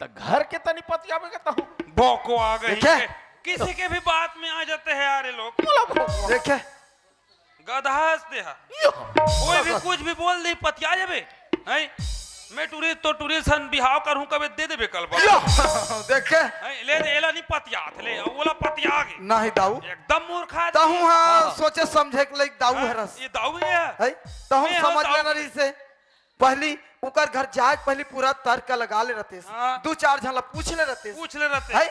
त घर के तनी पतियाबे के तहूँ। भोकवा गई देखे? के। किसी के भी बात में आ जाते हैं यार ये लोग। बोला भोकवा। देखे? गधा हस ते हा। यो। कोई भी कुछ भी बोल दे, पतिया जाबे। हैं? मैं टूरी तो टूरी सन बिहाव करहूं, कबे दे देबे कल बाबा। यो। देखे? हैं? ले दे, एला नइ पतियात, ले, ओला पतिया गे। नहीं दाऊ। एकदम मूर्ख आदमी। तहूँ हाँ, हाँ। सोचे समझे के लइक दाऊ हाँ, हरस। ये दाऊ ये है। हैं? तहूँ मैं हाँ समझ दाऊ। लेना रहिसे। पहली ओकर घर जाए के पहली पूरा तर्क लगा ले रहतेस। हाँ। दू चार झन ला पूछ ले रहतेस। पूछ ले रहतेस। हैं?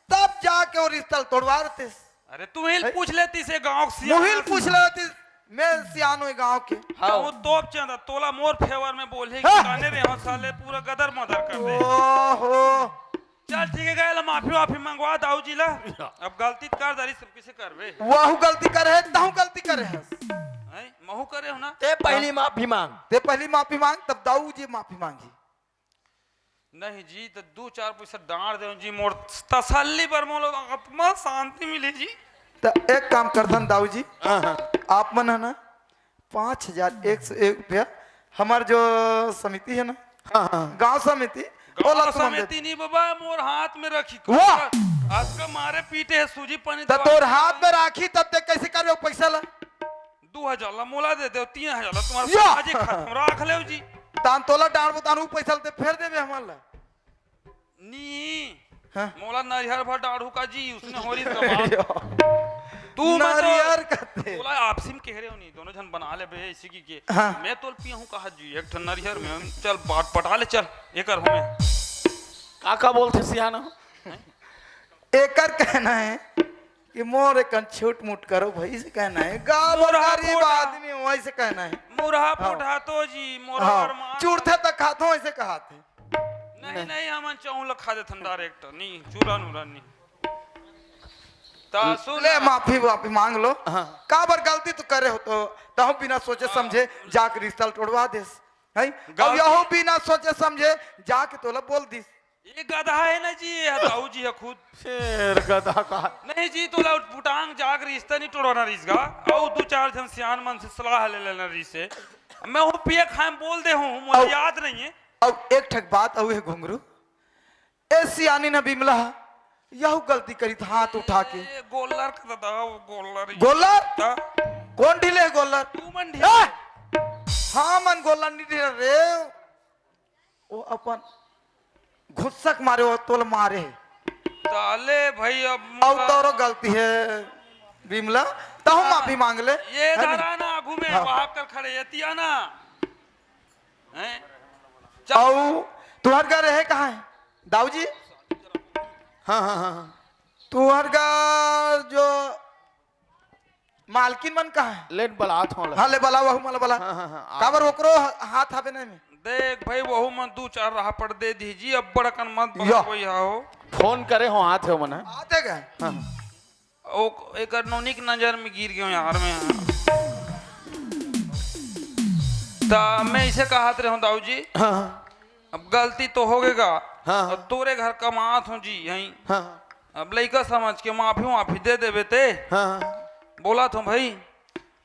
तब जाके वो रिश्ता ल तोड़वा रहतेस। अरे तू ही हैं? पूछ लेतिस ए गांव के सियान मुहिल से। पूछ ले रहतेस, मैं सियान हों गांव के। हाँ। वो तोप चंदा तोला मोर फेवर में बोले कि हाँ। काने रे हो साले पूरा गदर मदर कर दे। ओहो। चल ठीक है, गए ला माफी वाफी मंगवा दाऊ जी ला। अब गलती तो कर डारिस, सब किसे करबे। वहू गलती करे हे, तहूँ गलती करे हस। हैं? महूं करे हंव ना। ते पहली माफी मांग। ते पहली माफी मांग, तब दाऊ जी माफी मांगही। नहीं जी, त दू चार पइसा डांड़ देव जी, मोर तसल्ली बर मोला आत्मा शांति मिले जी। त एक काम करथन दाऊ जी, हाँ, हाँ। आप मन ह ना पाँच हजार एक सौ एक रुपया हमर जो समिति हे ना, हाँ, हाँ। गांव समिति, गांव ओला तुमन दे समिति नहीं बाबा, मोर हाथ में रखी। वाह! आज का मारे पीटे हे सूजी पानी त दवा तोर के। हाथ में राखी तब ते कइसे करबे वो पइसा ला? दू हजार ला मोला दे देव, तीन हजार ला तुम्हारा या! समाजिक खाता में राख लेव जी। तान तोला डांड़बो तान ऊ पइसा ल ते फेर देबे हमन ला। नी, हाँ। मोला नरिहर भर डांड़हू का जी, उसने होरी जवाब। या। तू मैं तो नरिहर कथे। तोला आपसी में कहे रहेंव नी, दोनों झन बना लेबे, इसी की के। हाँ। मैं तोल पियहूं कहा जी, एक ठन नरिहर में, चल बाट पटा ले, चल, एकर हों मैं। का का बोलथे सियान? एकर कहना हे कि मोर एकन छूट मूट करो भाई, से कहना हे। गाँव मोरहा गरीब पोटा। आदमी हो, ऐसे कहना हे। मोरहा हाँ। पोटा तो जी, मोर हाँ। अरमान। चुरथे त खाथो, ऐसे कहाथे। नहीं, नहीं। नहीं, हमन चाहूँ ल खा देथन direct, नहीं, चूरा नूरा नहीं। त सुन ले, ना। माफी वाफी मांग लो। हाँ। काबर गलती तो करे हो तो, तहूँ बिना सोचे हाँ। समझे जाके रिश्ता ल तोड़वा देस। हैं? गलती अब यहू बिना सोचे समझे जाके तोला बोल दिस। ये गधा हे ना जी, ये दाऊ जी हे खुद। फेर गधा का। नहीं जी, तोला उटपुटांग जाग रिश्ता नहीं तोड़वाना रिस गा। अउ दू चार झन सियान मन से सलाह ले लेना रिस हे। मैं वो पिए खाए में बोल दे हूँ, मुझे अउ, याद नहीं है। अउ एक ठक बात अउ हे घुंघरू। ए सियानी न बिमला, यहू गलती करी था हाथ उठा के। ए, गोल्लर का दादा, वो गोल्लर ही। गोल्लर? हाँ। कौन ढीले हे गोल्लर? तू मन ढीले। ए! हाँ, मन गोल्लर नहीं ढीले रे। वो अपन घुस्सक मारे, वो तोल मारे हे। ताले भाई, अब अउ मोला तोरो गलती हे बिमला, तहूँ हाँ। माफी मांग ले। ये है ना? धरा ना आगू में, हाँ। वहाँ कर खड़े, ये तिया ना। हैं? चल। अउ तुहर घर हे कहाँ हे? दाऊ जी। हाँ, हाँ, हाँ, हाँ। तुहर घर जो मालकिन मन कहाँ हे? लेन बलात हों ला। हाँ, ले बला, वहू मन ला बला। हाँ, हाँ, हाँ, आ- काबर ओकरो ह-, हाथ हवे नहीं में। देख भाई, वहू मन दू चार राहपड़ दे दीही जी, अब्बड़ अकन मत या। बना कोई हा हो। फोन करे हों, आत हे मन, हाँ। आत हे का? हाँ। ओ, एकर नोनी के नजर में गिर गेंव यार मैं। त मैं इसे कहत रहे हों दाऊ जी, हाँ, हाँ। अब गलती तो हो गे गा, हाँ, हाँ। अब तोरे घर कमात हों जी, यहीं। हाँ, हाँ। अब लइका समझ के माफी वाफी दे देबे ते। हाँ, हाँ। बोलत हों भाई,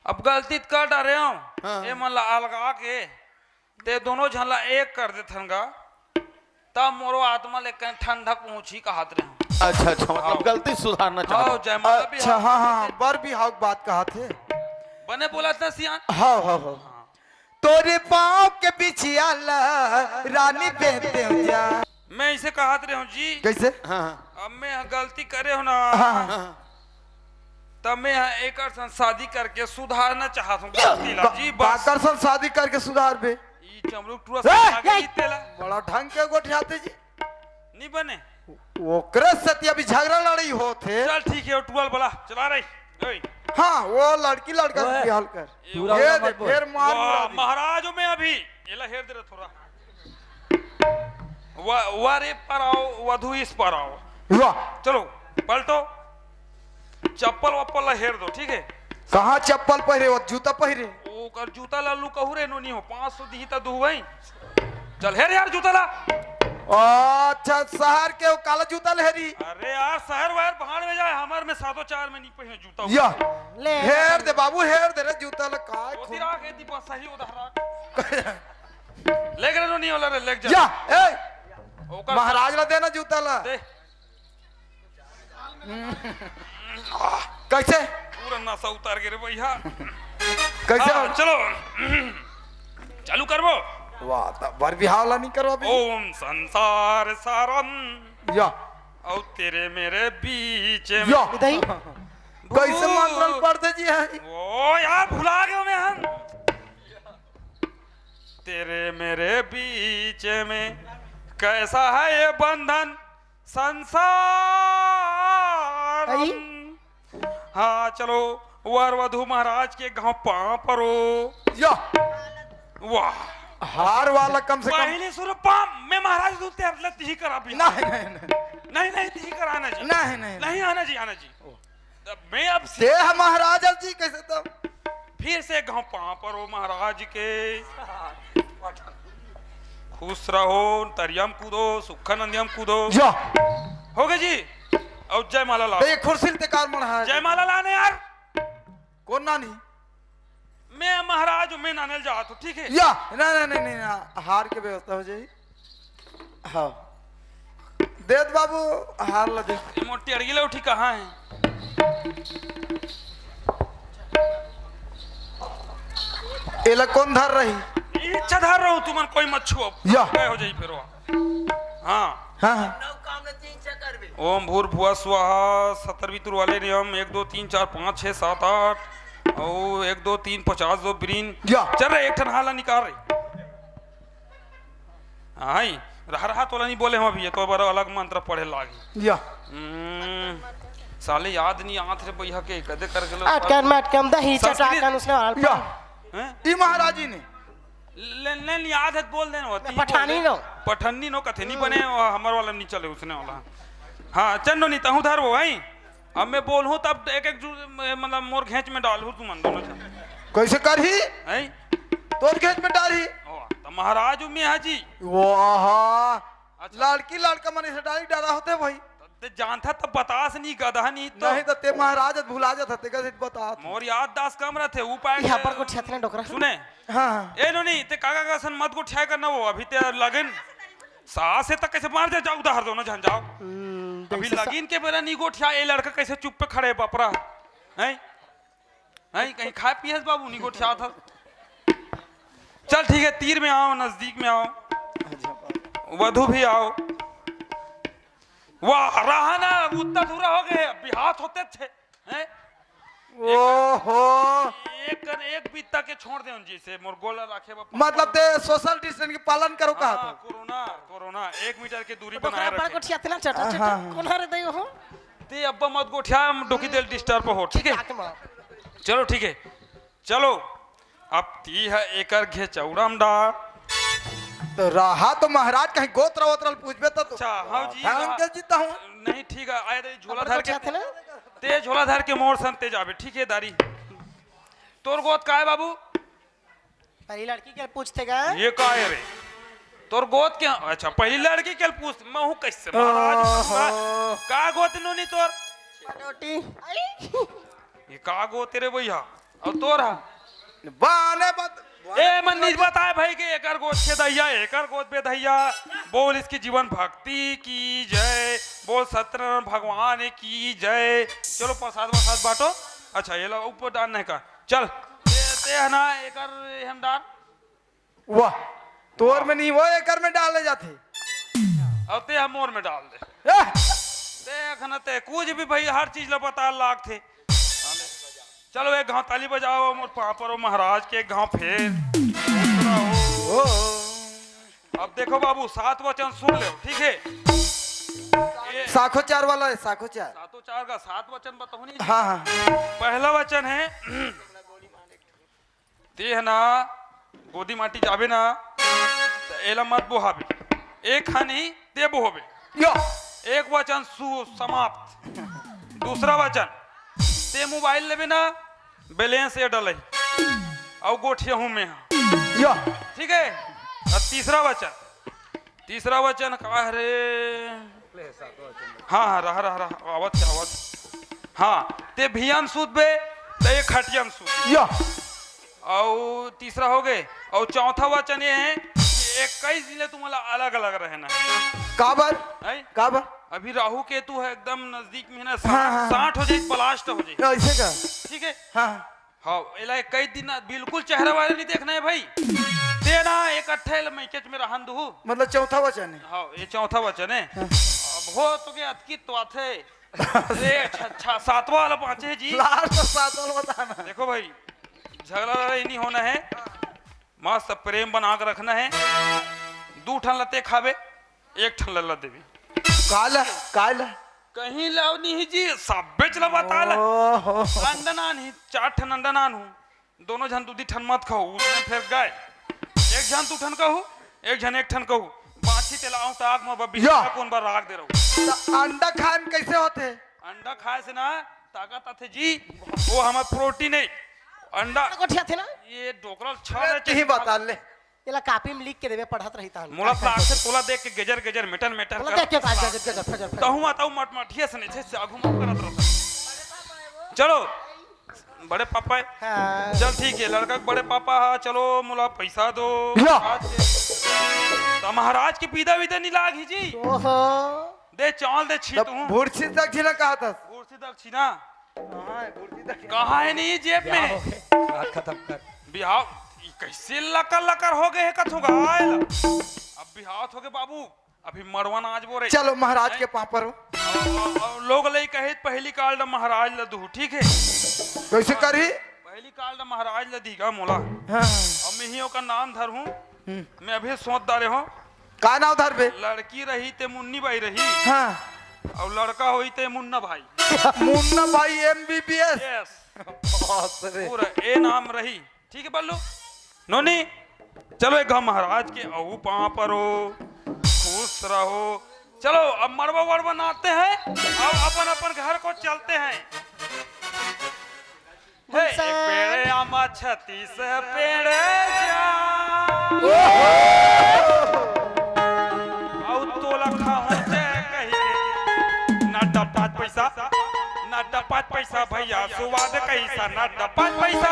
अब गलती त कर डारे हों, हाँ। ए मन ला अलगा के ते दोनों झन ला एक कर देथन गा, तब मोरो आत्मा ले कहीं ठंडक पहुंची कहत रहे हों। अच्छा, अच्छा, मतलब हाँ। गलती सुधारना चाहत हाँ, हों। जयमाला भी अच्छा, हाँ, हाँ, हाँ, बर बिहाव के बात कहत हे। बने बोलत ना सियान। हाँ, हाँ, हाँ। तोरे पाँव के बिछिया ला रानी बेते जा। मैं इसे कहत रहे हों जी। कैसे? हाँ, हाँ। अब मैं ह गलती करे हों ना, हाँ, हाँ। हाँ। तब मैं ह एकर संग शादी करके सुधारना चाहत हों गलती ला का-, जी, बस। काकर संग शादी करके सुधारबे? ई चमरुक टुरा ए! संग आगे ए! ई तेला। बड़ा ढंग के गोठियाथे जी। नहीं बने। ओकरे सेती अभी झगड़ा लड़ाई होत हे। चल ठीक हे, टुरा ल बला, चला रे। ओए। हाँ, वो लड़की लड़का ओए। के बिहाव कर। टुरा ये वाला दे, मत बोल। फेर मार वाह, मुरा दी। महाराज में अभी। एला हेर दे रे थोड़ा। वा-, वा रे पर आओ, वधु इस पर आओ। वाह। चलो, पलटो। चप्पल वप्पल ला हेर दो, ठीक है? कहाँ चप्पल पहिरे, वो जूता पहिरे? ओकर जूता ला लुकहू रे नोनी हो, पाँच सौ दिही त दुहू भाई। चल हेर यार जूता ला। अच्छा, शहर के वो काला जूता ले हेरी। अरे यार, शहर वहर भाड़ में जाए, हमर में सातों चार में नहीं पहिरे जूता। या। ले। हेर दे बाबू, हेर दे रे जूता ला, काय ओती खूब। राख, एती बस सही उधार राख। ले गे रे नोनी वाला रे, ले जा। या, ए, ओकर महाराज ला देना जूता ला। दे। कैसे? पूरा नशा उतार गे रे भैया। कैसे? हाँ, चलो। चालू करबो। वाह, त बर बिहाव ला नहीं करबो अभी। ओम संसार सारम। या। और तेरे मेरे बीच में। या। इधर ही। कैसे मंत्र पढ़ते जी है? ओ यार, भुला गेंव मैं हम। तेरे मेरे बीच में कैसा है ये बंधन संसार। आई? हाँ, चलो, वर वधु महाराज के घाव पाँव परो। या। वाह। हार वाला कम से कम। पहले सुरु पाँव में महाराज दूं तेरे लत ही करा भी। नहीं, नहीं, नहीं। नहीं, नहीं, नहीं करा आना जी। नहीं, नहीं, नहीं। नहीं आना जी, आना जी। ओ। तब मैं अब ते ह महाराज जी कैसे तो? फिर से घाव पाँव परो महाराज के। खुश रहो, तरियम कूदो, सुख नंदियम कूदो। जा। हो गए जी। और जयमाला ला। ये कुर्सी ते कार मन है। जयमाला लाने यार। कौन नानी? मैं महाराज, मैं नाने ल जात हों, ठीक है? या, नहीं, नहीं, नहीं, नहीं, हार के व्यवस्था हो जाई। हाँ। देत बाबू, हार ला दे। ये मोटी अड़गी लौठी कहाँ है? एला कौन धर रही? इच्छा धर रहो तुमन, कोई मत छुओ। या। गए हो जाई फिर वो। हाँ। हाँ, हाँ। ओम भूर्भुवः स्वः, सत्तर वितुर वाले नियम, एक, दो, तीन, चार, पाँच, छः, सात, आठ, और एक, दो, तीन, पचास, दो, ब्रीन। या। चल रहे, एक ठन हाला निकाल रहे। हाँ, रहा, रहा, तोला नहीं बोले हम अभी, ये तो बड़ा अलग मंत्र पढ़े लागी। या। हम्म, साले याद नहीं आत रे भैया के, कदे करके लो। अटकन मटकन दही संस्कृत। चटाकन उसने वाला। या। हैं? ई महाराज जी ने। ले, ले, ले, याद है, बोल देना होती, पठानी बोल दे। नो। पठानी नो, कथे नहीं बने, वो हमर वाला नहीं चले, उसने वाला। हाँ, चंदो नहीं, तहूँ धर वो, भाई। अब मैं बोलहूँ, तब एक एक जू-, मतलब, मोर घेंच में डालहूँ, तुमन दोनों जन। कैसे करही? हैं? तोर घेंच में डालही? ओ, तो महाराज में है जी। वो, आहा। अच्छा। लड़की लड़का मन इसे डाली डाला होते भाई। ते जानथा त बतास नहीं, गधा नहीं तो। नहीं तो ते महाराज भुला जात हते, कैसे बतात। मोर याददाश्त कम रहते, ऊ पाए यहाँ के पर गोठियात ना डोकरा। सुने। हाँ, हाँ। ए नोनी, ते काका का सन मत गोठियाए कर ना वो, अभी ते लगन। सास से तक कैसे मार जा, जाओ उधार दो ना, जान जाओ। हम्म, अभी जैसे सा- लगिन के बेरा नहीं गोठिया, ए लड़का कैसे चुप पे खड़े बपरा। हैं? हैं? कहीं खाए पिए से बाबू नहीं गोठिया था। चल ठीक है, तीर में आओ, नजदीक में आओ। वधु भी आओ। वाह, रहा ना, उत्तर धुरा हो गए, अभी हाथ होते थे, हैं? ओहो। एक कन एक बित्ता के छोड़ देवन, जइसे मोर गोला राखे बर। मतलब ते सोशल डिस्टेंस के पालन करो कहा हाँ, था। कोरोना, कोरोना, एक मीटर के दूरी बनाए रखे। गोठिया थे ना, चटा, हाँ, चटा, हाँ। कोन हरे दई हो? ते अब्बा मत गोठिया, हम डोकी तेल डिस्टर्ब हो, ठीक है? आके मार। चलो, ठीक है। चलो, अब ती ह एकर घेचौड़ा म डाल। तो रहा तो महाराज कहीं गोत्र वोत्र ल पूछबे तो तू। अच्छा, हाँ जी, ढंग रहा। के जीता हूँ। नहीं, ठीक है, आए रे, झोला अब धर के। बचा थे ना? ते झोला धर के मोर संग ते जाबे, ठीक है, दारी। तोर गोत का है, बाबू? पहली लड़की के पूछते गा। ये का है रे? तोर गोत के, अच्छा, पहली लड़की के पूछ, मैं हूँ कैसे महाराज? ओहो। का, का गोत नोनी तोर? पनौटी। ये का गोत रे भैया? अउ तोर हा? बाने बत-, ए, मन निज बताए भाई के एकर गोद के दहिया, एकर गोद पे दहिया। बोल इसकी जीवन भक्ति की जय, बोल सत्यनारायण भगवान की जय। चलो प्रसाद वरसाद बांटो। अच्छा, ये लो ऊपर डालने का। चल, ते, ते है ना एकर हम डाल। वाह, तोर में नहीं, वो एकर में डाले जाते। अब ते हम मोर में डाल दे। ए! देख न ते, कुछ भी भाई, हर चीज ला बता लाग थे। चलो, एक घाव ताली बजाओ, मोर पाँव परो महाराज के, एक घाव फेर। ओ। अब देखो बाबू, सात वचन सुन लो, ठीक है? ये साखोचार वाला है, साखोचार। सातों चार का सात वचन बताओ नहीं। हाँ, हाँ। पहला वचन है, ते ह ना गोदी माटी जाबे ना, त एला मत बोहाबे। एक खानी ते बोहबे। यो। एक वचन सु-, समाप्त। दूसरा वचन, ते मोबाइल लेबे ना, बैलेंस ये डलही। अउ गोठिया हूँ मैं हा। यो। ठीक है? अउ तीसरा वचन, तीसरा वचन का हरे? हाँ, हाँ, रहा, रहा, रहा, आवत हे, आवत हे। हाँ, ते भियन सूतबे, ते एक खटियन सूत। या। अउ तीसरा हो गए, अउ चौथा वचन ये है कि इक्कीस दिन ले तुम्हाला अलग-अलग रहना है। काबर? हैं? काबर? अभी राहु केतु है एकदम नजदीक में है ना, हाँ, साठ, हाँ, हाँ। साठ हो जाए, ब्लास्ट हो जाए। ऐसे का? ठीक है? हाँ। हाँ, एला कई दिन बिल्कुल चेहरा वाला नहीं देखना है भाई। ते ना इकट्ठे ल मैकेज में रहन दू। मतलब चौथा वचन है? हाँ, ये चौथा वचन है। हाँ। अब हो तो के अतकी तो आथे। अरे, अच्छा, अच्छा, सातवां वाला पाँचे जी। लास्ट तो सातवां वाला बताना। देखो भाई, झगड़ा लड़ाई नहीं होना है। मस्त प्रेम बना के रखना है। दू ठन लते खाबे, एक ठन लल्ला देवी। काला, काला। कहीं लाव नहीं जी, सब बेच ला बता ला। ओहो। अंडा नान ही, चार ठन अंडा नान हूँ। दोनों झन दूधी ठन मत खाओ, उसने फिर गए। एक झन दू ठन कहू, एक झन एक ठन कहू। बाछी तेला आऊं त आग में बब्बी या। कौन बार राग दे रहू। त अंडा खाए में कैसे होते? अंडा खाए से ना ताकत आथे जी। वो हमार प्रोटीन है। अंडा गोठिया थे ना? ये डोकरा छा ए, रहे तिही बता ले। एला कॉपी में लिख के देबे, पढ़त रही तहन। मोला का प्लास्टिक तोला देख के गजर गजर मेटर मेटर मोला कर देख के का गजर गजर फजर फजर। तहु माता मटमटिया से नहीं थे, से आगू मत करत रहता। चलो, बड़े पापा है। हाँ। चल ठीक है, लड़का के बड़े पापा हा, चलो मोला पैसा दो। ला। आज के। तो महाराज की पीदा विदा नहीं लाग ही जी। ओहो। दे चावल दे छीट तब हूँ। भूरसी दक्षिणा कहा था? भूरसी दक्षिणा। कहाँ है भूरसी दक्षिणा? कहाँ है नहीं जेब में? बात खत्म कर। बिहाव, ई कैसे लकर लकर हो गए है कथो गायल? अब बिहाव हो गए बाबू, अभी मड़वा नाच बोरे। चलो महाराज हैं? के पाँव परो। और, और, और लोग लई कहे पहली कार्ड महाराज ला दू, ठीक है? कैसे करी? पहली कार्ड महाराज ला दीगा मोला। हाँ। अब मैं ही ओकर नाम धर हूँ। हम्म। मैं अभी सोच डारे हूँ। का नाम धरबे? लड़की रही ते मुन्नी बाई रही। हाँ। और लड़का होई ते मुन्ना भाई। मुन्ना भाई एमबीबीएस। यस। बाप रे। पूरा ए नाम रही। ठीक है बल्लू? नोनी, चलो एक घाव महाराज के अऊ पाँव परो, खुश रहो। चलो अब मड़वा वड़वा नाते हैं, अब अपन अपन घर को चलते हैं। हे, एक पेड़ आमा छत्तीस पेड़ जा। अऊ तोला खाहूं जय कही के। ना डब्बा पैसा, ना डब्बा पैसा भैया, सुवाद कैसा, ना डब्बा पैसा।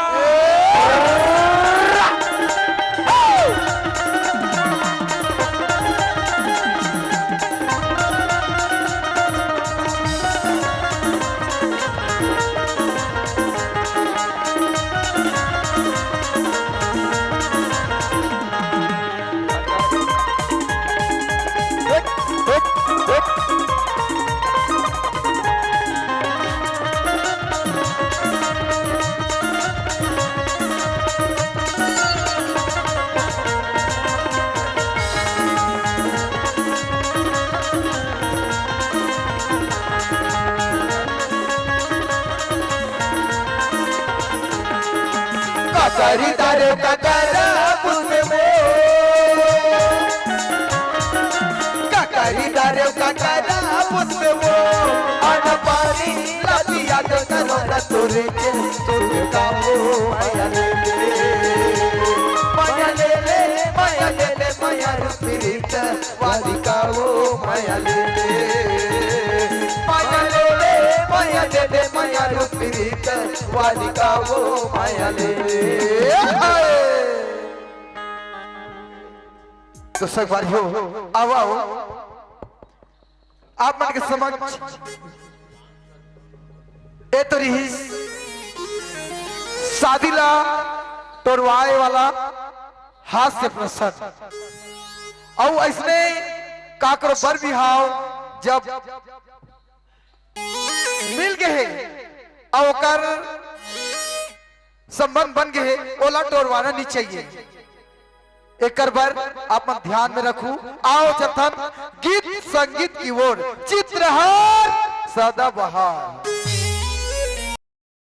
करी दारे ककरा पुष्प वो, ककरी दारे ककरा पुष्प वो, अन पानी लदिया दे करो न तुरे के, तुरे का वो माया ले ले, माया ले ले, माया ले ले, माया रूपी वाली का वो माया ले ले, माया ले ले, माया दे दे, माया रूपी वाली का वो माया ले ले। तो संगवारी हो, आओ, आओ, आप मन के समक्ष ए तो रिहिस शादी ला टोरवाए वाला हास्य प्रसंग। अउ अइसने काकरो बर बिहाव जब मिल गे हे अउ ओकर संबंध बन गे हे, ओला टोरवाना नहीं चाहिए। एकर बर आप मन ध्यान में रखू। आओ चलथन गीत संगीत की ओर। चित्रहार सदाबहार।